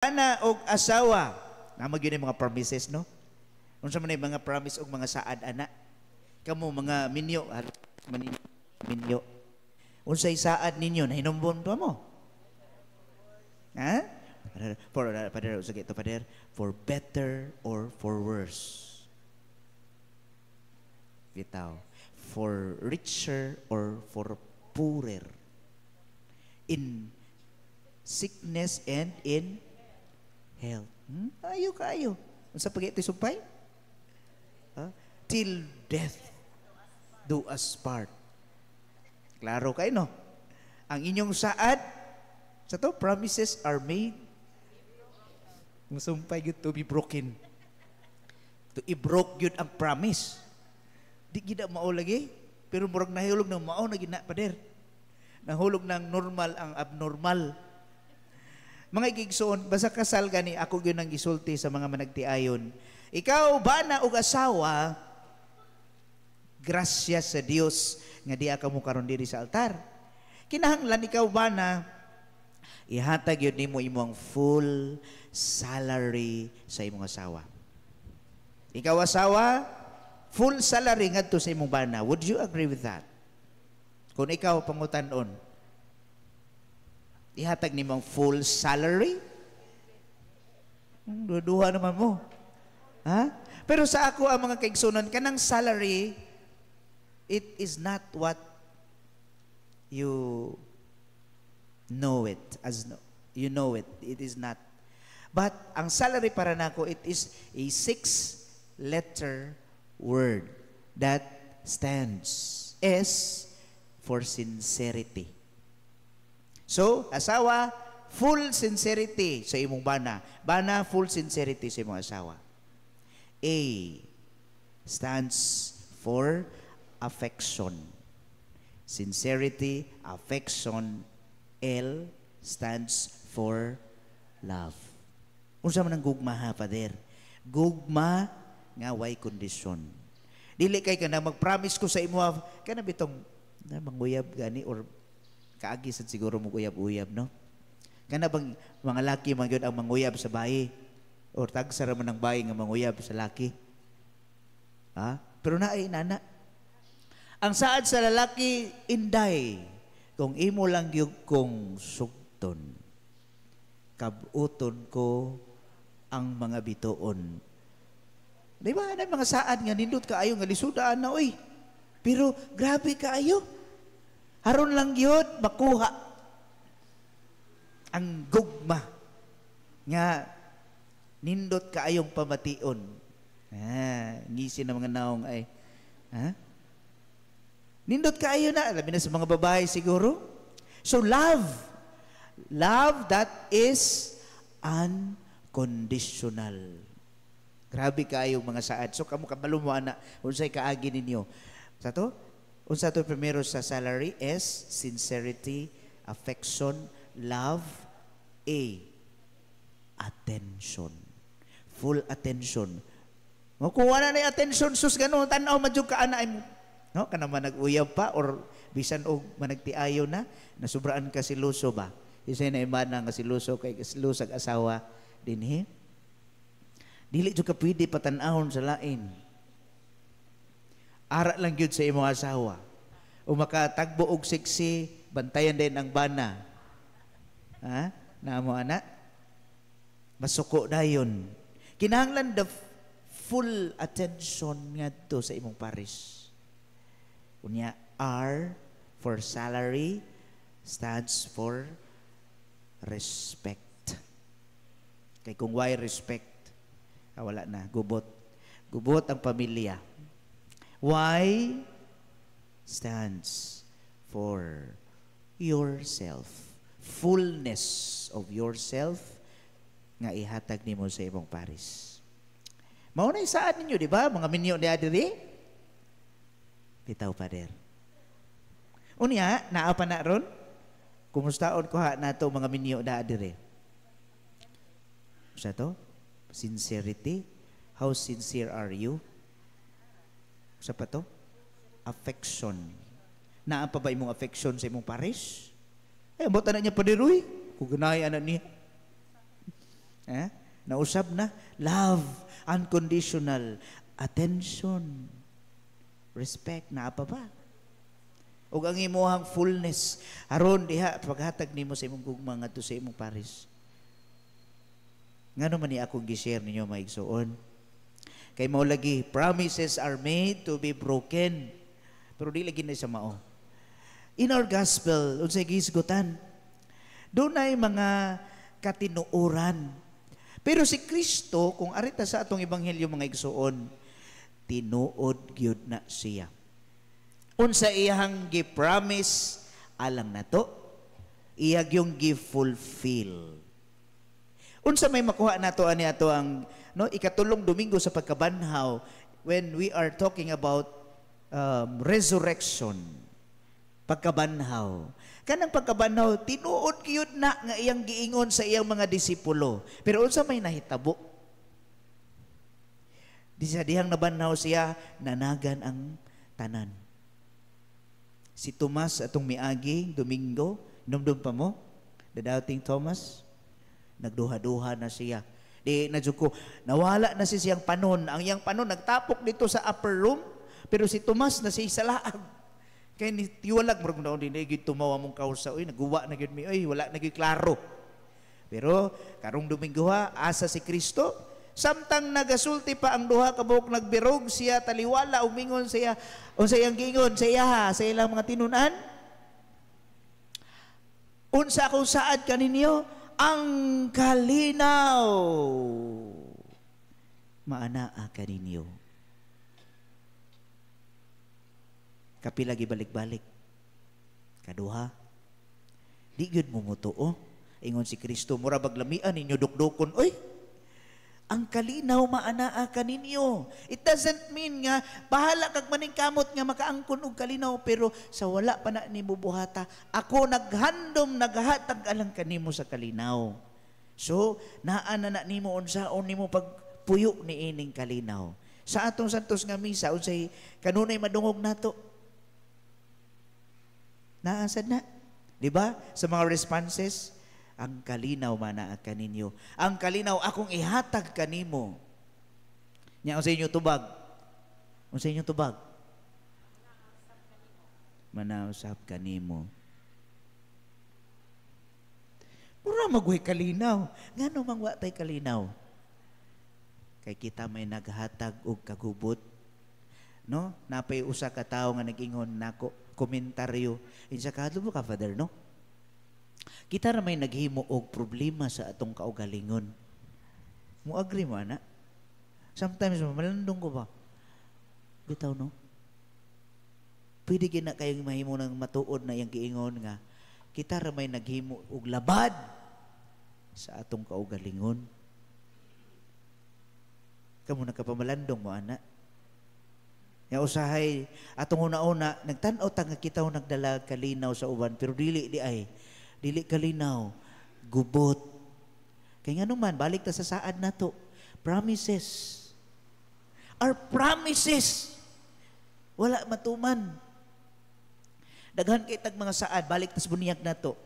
Bana og asawa. Naa gyud mga promises, no? Unsa man mga promise og mga saad ana? Kamo mga minyo, minyo. Unsay saad ninyo, nahinumbon pa mo? Ha? For pader, sige to, pader, for better or for worse. Bitaw. For richer or for poorer. In sickness and in health. Ayo kaayo. Unsa pa ito sumpay? Huh? Till death do us part. Klaro kay, no? Ang inyong saad sa to, promises are made. Ang sumpay gyud to be broken. To i-broke gyud ang promise. Di gid mao lagi, pero murag nahulog ng mao na gina, pader. Nahulog ng normal ang abnormal. Mga igsoon, basta kasal gani, ako gyud ang gisulti sa mga managtiayon. Ikaw bana og asawa, grasya sa Dios nga diha ka mo karon diri sa altar. Kinahanglan ikaw bana, ihatag yun nimo imong full salary sa imong asawa. Ikaw asawa, full salary ngadto sa imong bana. Would you agree with that? Kung ikaw pangutan-on, ihatag nimo ang full salary? Duha naman mo. Ha? Pero sa ako ang mga kaigsunan, kanang salary, it is not what you know it as, no, you know it. It is not. But ang salary para nako, it is a six-letter word that stands S for sincerity. So, asawa, full sincerity sa imong bana. Bana, full sincerity sa imong asawa. A stands for affection. Sincerity, affection. L stands for love. Unsa man ang gugma ha, Father? Gugma nga way kondisyon. Dili kay kana mag-promise ko sa imo kana bitong na manguyab gani or kaagi sad siguro mo uyab-uyab, no? Kana bang mga laki man gyud ang manguyab sa bayi or tagsa ra man ang bayi nga manguyab sa laki? Ha? Pero naay nana. Ang saad sa lalaki, "Inday, kung imo lang gyud kong sugton, kabuton ko ang mga bituon." Di ba? Na mga saad nga nindot kaayo nga lisudaan na oy. Pero grabe kaayo. Haron lang gyud makuha ang gugma nga nindot kaayong pamation. Ah, ngisi na mga naong ay. Ha? Nindot kaayo na, labi na sa mga babae siguro. So love, love that is unconditional. Grabe kaayo mga saad. So kamo, kabalo mo ana unsay kaagi ninyo. Sa to? Unsa to primero sa salary? S, sincerity, affection, love, A, attention. Full attention. Mo kung wala na attention, sus, ganun tan-aw man jud ka ana ay, no, kana man nag-uyab pa or bisan og managtiayo na nasubraan ka siluso ba. Isay na imana nga siluso kay silusag asawa dinhi. Dili jud ka pwede patan-awon sa lain. Ara lang gyud sa imong asawa. O makatagbo og sexy, bantayan din ang bana. Ha? Namo ana? Masuko dayon. Kinahanglan the full attention ngadto sa imong pares. Unya, R for salary stands for respect. Kay kung why respect, ah, wala na, gubot. Gubot ang pamilya. Y stands for yourself. Fullness of yourself nga ihatag nimo sa imong pares. Mao na saad ninyo, di ba? Mga minyo ni diri. Bitaw, Pader. Unya, naa pa na ron? Kumustaon ko ha nato mga minyo da dire? Sa to? Sincerity. How sincere are you? Sa pa to? Affection. Naa pa ba imong affection sa imong pares? Ay, ambot na niya, Pader, uy. Kung ganahay anak niya. Eh? Nausab na? Love, unconditional, attention, respect, naa pa ba? Ug ang imuhang fullness aron diha paghatag nimo sa imong gugma ngadto sa imong pares. Ngano man ni akong gi-share ninyo, mga igsoon? Kay mao lagi, promises are made to be broken. Pero di lagi na sa mao. In our gospel, unsay gihisgutan? Dunay mga katinuoran. Pero si Kristo, kung arita sa atong ebanghelyo, mga igsoon, tinuod gyud na siya. Unsa iyang gi-promise alang nato, iya gyung gi-fulfill. Unsa may makuha nato ani ato ang, no, ikatulong Domingo sa pagkabanhaw, when we are talking about resurrection, pagkabanhaw? Kanang pagkabanhaw, tinuod gyud na nga iyang giingon sa iyang mga disipulo. Pero unsa may nahitabo? Di sa dihang nabanhaw siya, nanagan ang tanan. Si Tomas atong miagi Domingo, numdum pa mo? The doubting Thomas, nagduha-duha na siya. Di na jud ko, nawala na si siyang panon. Ang iyang panon nagtapok dito sa upper room, pero si Tomas na siya sa laag. Kay ni tiwalag murag naon din gyud tumawa mong kausa, oy, naguwa na gyud mi, oy, wala na gyud klaro. Pero karong Domingo ha, asa si Kristo? Samtang nagasulti pa ang duha ka buok nagbirog siya taliwala, umingon siya unsa iyang giingon sa iya sa ilang mga tinun-an? "Unsa akong saad kaninyo? Ang kalinaw maanaa kaninyo." Kapila gibalik-balik? Kaduha. Di gyud mo mutuo. Ingon si Kristo, mura baglamian ninyo dukdukon, oy. Ang kalinaw maanaa kaninyo. It doesn't mean nga bahala kag maningkamot nga makaangkon og kalinaw, pero sa wala pa na nimo buhata, ako naghandom, naghatag alang kanimo sa kalinaw. So, naa na na nimo unsaon nimo pagpuyo ni ining kalinaw. Sa atong santos nga misa, unsay kanunay madungog nato? Naasad na. Di ba? Sa mga responses, ang kalinaw manaa kaninyo. Ang kalinaw akong ihatag kanimo. Nya unsa inyo tubag? Unsa inyo tubag? Manausap kanimo. Mura magway kalinaw. Ngano mang wa tay kalinaw? Kay kita may naghatag og kagubot. No? Napay usa ka tawo nga nag-ingon nako komentaryo. Insa kadlo mo ka, Father, no? Kita ra may naghimo og problema sa atong kaugalingon. Mo agree mo ana? Sometimes malandong ko ba? Bitaw, no? Pwede gina kayong mahimo ng matuod na iyang giingon nga kita ra may naghimo og labad sa atong kaugalingon. Kamo nagkapamalandong mo ana? Ya usahay atong una-una nagtan-aw ta nga kita nagdala kalinaw sa uban, pero dili di ay dili kalinaw, gubot. Kay ngano man, balik ta sa saad nato. Promises. Our promises wala matuman. Daghan kay tag mga saad, balik ta sa bunyag nato.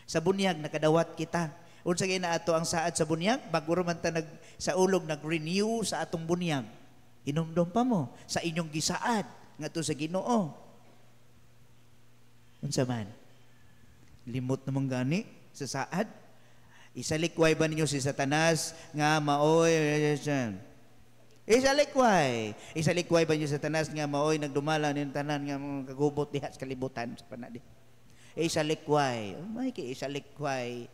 Sa bunyag nakadawat kita. Unsa kay na ato ang saad sa bunyag? Bago man ta nag sa ulog nag-renew sa atong bunyag. Hinumdum pa mo sa inyong gisaad ngadto sa Ginoo. Unsa man? Limot namang gani sa saad. Isalikway ba ninyo si Satanas nga maoy? Isalikway. Isalikway ba ninyo si Satanas nga maoy nagdumala ning tanan nga mga kagubot diha sa kalibutan sa panadi? Isalikway. Oh, may kay isalikway.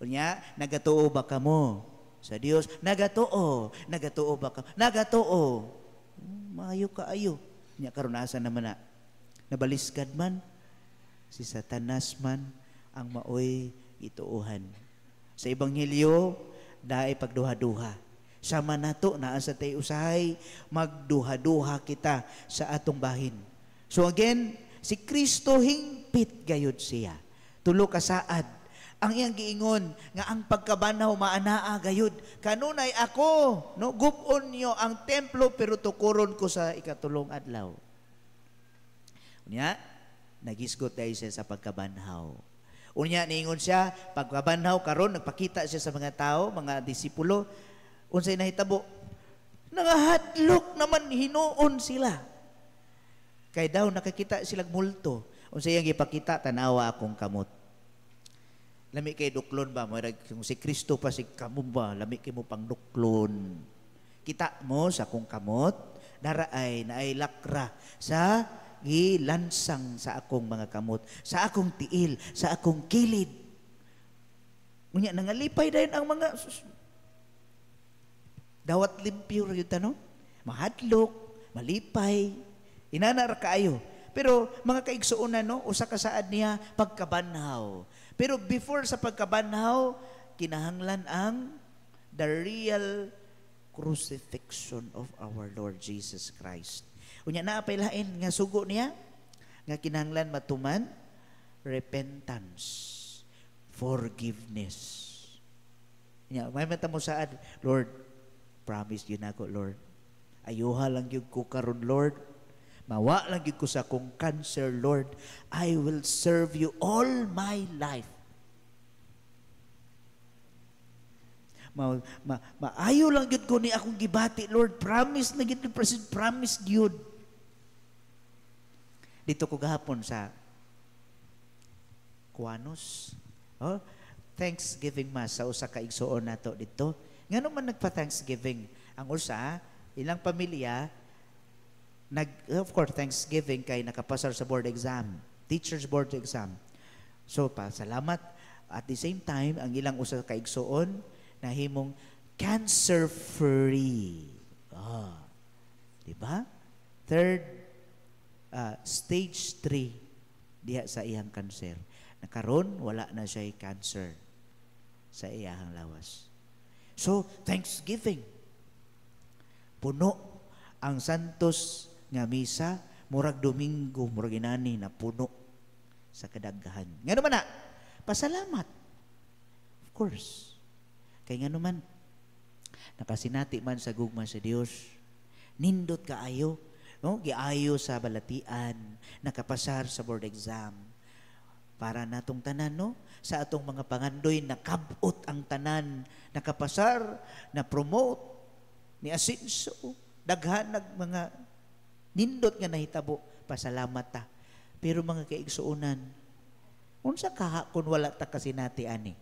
Unya, nagatuo ba kamo sa Dios? Nagatuo. Nagatuo ba kamo? Nagatuo. Maayo kaayo. Nya karon asa naman na? Nabaliskad man si Satanas man ang maoy ituohan. Sa ebanghelyo, daay pagduha-duha. Sama nato naa sa tay usahay magduha-duha kita sa atong bahin. So again, si Kristo hingpit gayud siya. Tulo ka saad. Ang iyang giingon nga ang pagkabanhaw maanaa gayud. Kanunay ako, no, gub-on niyo ang templo pero tukuron ko sa ikatulong adlaw. Unya, nagisgot dahil siya sa pagkabanhaw. Unya niingon siya, pagkabanhaw karon nagpakita siya sa mga tao, mga disipulo. Unsay nahitabo? Nangahadlok naman hinuon sila. Kay daw nakakita silang multo. Unsay iyang gipakita? Tanawa akong kamot. Lami kay duklon ba? Murag kung si Kristo pa si kamo ba, lami kay mo pang duklon. Kita mo sa akong kamot, dara ay naay lakra sa gilansang sa akong mga kamot, sa akong tiil, sa akong kilid. Unya nangalipay dayon ang mga dawat limpyo ra gyud, no? Mahadlok, malipay, inana ra kaayo. Pero mga kaigsuonan, no, usa ka saad niya pagkabanhaw. Pero before sa pagkabanhaw, kinahanglan ang the real crucifixion of our Lord Jesus Christ. Unya naa pay lain nga sugo niya nga kinahanglan matuman: repentance, forgiveness. Nya may mata mo saad, "Lord, promise yun ako, Lord. Ayuha lang gyud ko karon, Lord. Mawa lang gyud ko sa akong cancer, Lord. I will serve you all my life." Maayo lang gyud ko ni akong gibati, Lord. Promise na gyud, President, promise gyud. Dito ko gahapon sa Kuanos. Oh, Thanksgiving Mass sa usa ka igsuon nato dito. Ngano man nagpa-Thanksgiving? Ang usa, ilang pamilya, of course, Thanksgiving kay nakapasar sa board exam, teacher's board exam. So, pa salamat. At the same time, ang ilang usa ka igsuon nahimong cancer-free. Ah, di ba? Third, stage 3 diha sa iyang cancer. Nakaron, wala na siya cancer sa iyang lawas. So, Thanksgiving. Puno ang Santos nga misa, murag Domingo, murag inani na puno sa kadaghan. Ngano man na? Pasalamat. Of course. Kay ngano man, nakasinati man sa gugma sa Dios. Nindot kaayo, no? Giayo sa balatian, nakapasar sa board exam. Para natong tanan, no? Sa atong mga pangandoy, nakabot ang tanan, nakapasar, na promote ni asenso, daghan nag mga nindot nga nahitabo, pasalamat ta. Pero mga kaigsuonan, unsa kaha kung wala ta kasinati ani?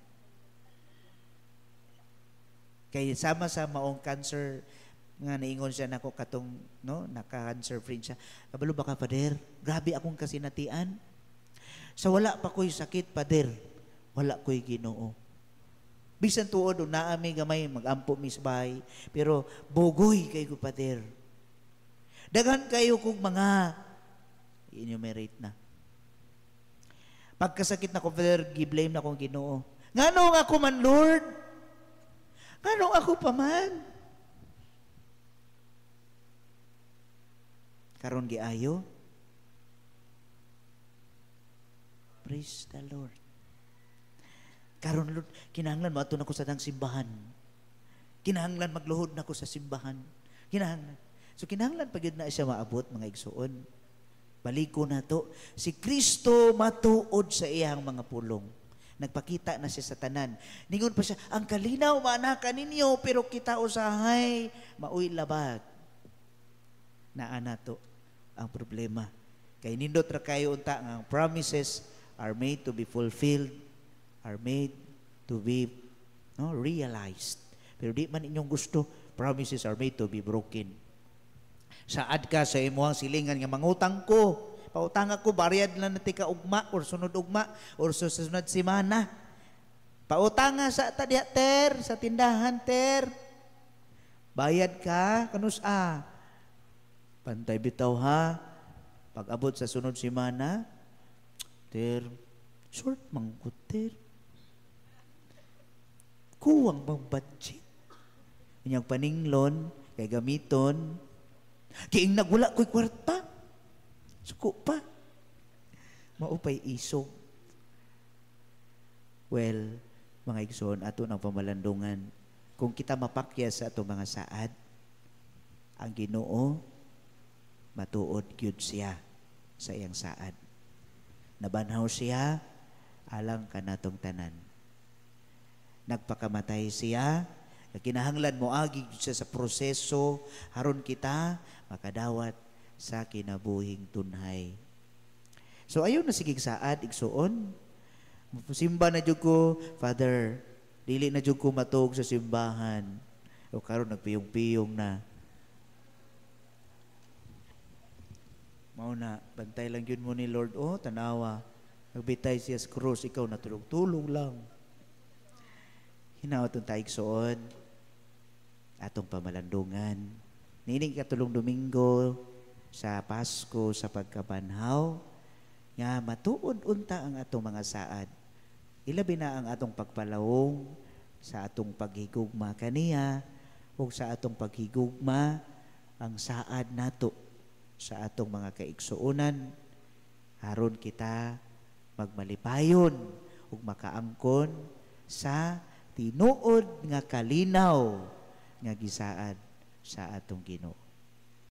Kay sama sa maong cancer nga naingon siya nako katong, no, naka-cancer free siya. "Kabalo ba ka, Father? Grabe akong kasinatian. Sa wala pa ko'y sakit, Father, wala ko'y Ginoo. Bisan tuod naa mi gamay, magampo mi sa bahay, pero bugoy kay ko, Father. Daghan kayo kog mga enumerate na. Pagkasakit na ko, Father, gi-blame na kong Ginoo. Ngano nga ako man, Lord? Ngano ako pa man?" Karon giayo. Praise the Lord. Karon, Lord, kinahanglan moadto na ko sa dang simbahan. Kinahanglan magluhod na ko sa simbahan. Kinahanglan. So kinahanglan pa gyud na siya maabot, mga igsuon. Baliko na to. Si Kristo matuod sa iyang mga pulong. Nagpakita na siya sa tanan. Ningon pa siya, "Ang kalinaw maanaka ninyo, pero kita usahay maoy labag." Naa na to ang problema. Kay nindot ra kayo unta nga ang promises are made to be fulfilled, are made to be, no, realized. Pero di man inyong gusto, promises are made to be broken. Saad ka sa imuhang silingan nga mangutang ko, pautang ako, bariyad lang nati ka ugma or sunod ugma or susunod semana. Pautanga sa ta diha, ter, sa tindahan, ter. Bayad ka kanus a. Pantay bitaw ha. Pag abot sa sunod semana, "Ter, short mangkot, ter. Kuwang bang budget?" Inyang paninglon, kay gamiton. Kiing nagwala ko'y kwarta. Suko pa. Maupay isog. Well, mga igsoon, ato ng pamalandungan. Kung kita mapakya sa atong mga saad, ang Ginoo matuod gyud siya sa iyang saad. Nabanhaw siya, alang kanatong tanan. Nagpakamatay siya, kinahanglan moagi siya sa proseso aron kita makadawat sa kinabuhing tunhay. So ayo na sige saad, igsuon. Simba na jud ko, Father, dili na jud ko matuog sa simbahan. O karon nagpiyong-piyong na. Mao na, bantay lang yun mo ni Lord. Oh, tanawa. Nagbitay siya sa krus, ikaw natulog-tulog lang. Hinaot ang taigsoon, atong pamalandungan. Nining katulong Domingo sa Pasko sa pagkabanhaw, nga matuod unta ang atong mga saad. Ilabi na ang atong pagpalawong sa atong paghigugma kaniya ug sa atong paghigugma ang saad nato sa atong mga kaigsuonan aron kita magmalipayon ug makaangkon sa tinuod nga kalinaw nga gisaad sa atong Ginoo.